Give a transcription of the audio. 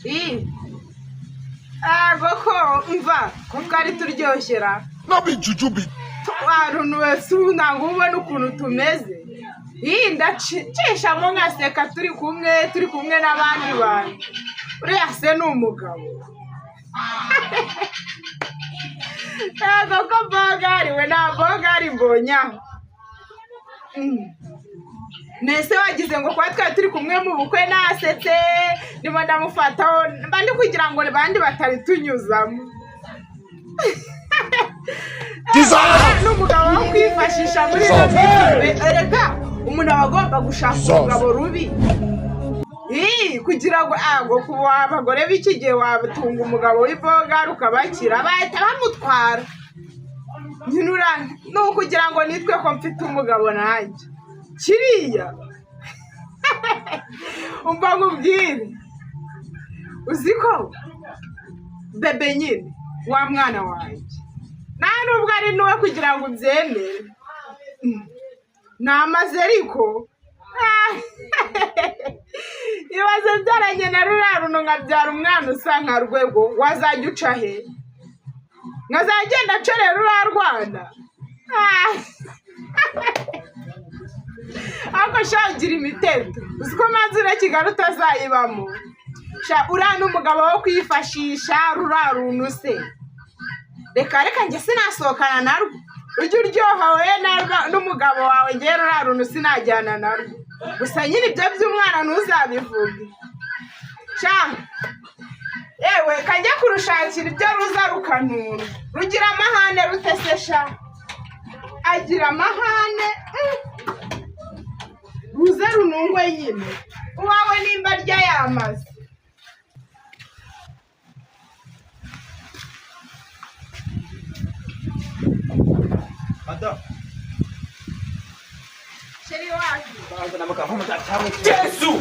Ii. Ego ko mva ko twari turyoshera. No be juju be. Waruntu wese ubu ntabwo ubona ukuntu tumeze. Iyi ndacishamo nkaseka turi kumwe n'abandi bantu. Uriya se ni umugabo. Ntabwo ko bogari we, nta bogari mbonye aho. Nese wagize ngo kuba twari turi kumwe mu bukwe nasetse, ndimo ndamufataho, mba ndi kugira ngo bandi batari tunyuzamo. N'umugabo wo kwifashisha muri ino minsi. Erega umuntu aba agomba gushaka umugabo rubi. Ii, kugira ngo ngo kuba abagore b'iki gihe watunga umugabo w'ibogari ukabakira bahita bamutwara. Nyine ni ukugira ngo nitwe ko mfite umugabo nanjye kiriya. Umva nkubwire, uzi ko bebe nyine wa mwana wanjye nta nubwo ari n'uwe kugira ngo ubyemere. Namaze ariko ibaze byaranye na ruriya runtu nkabyara umwana usa nka rwego, wazajya uca he? Nkazagenda acorera ruriya rwana. Ariko sha ugira imiteto, uzi ko manzi uriya Kigali utazayibamo. Sha uriya ni umugabo wo kwifashisha ruriya runtu se. Reka reka, njye sinasohokana narwo. Ujye uryoha wowe n'umugabo wawe, njye ruriya runtu sinajyana narwo. Gusa nyine ibyo by'umwana ntuzabivuge. Sha yewe, kajya kurushakira ibyo ruza rukanura. Rugira amahane rutese sha, agira amahane. Ruze runungwe nyine uwawe nimba arya yamaze. Madamu. Chéri wacu. Yesu!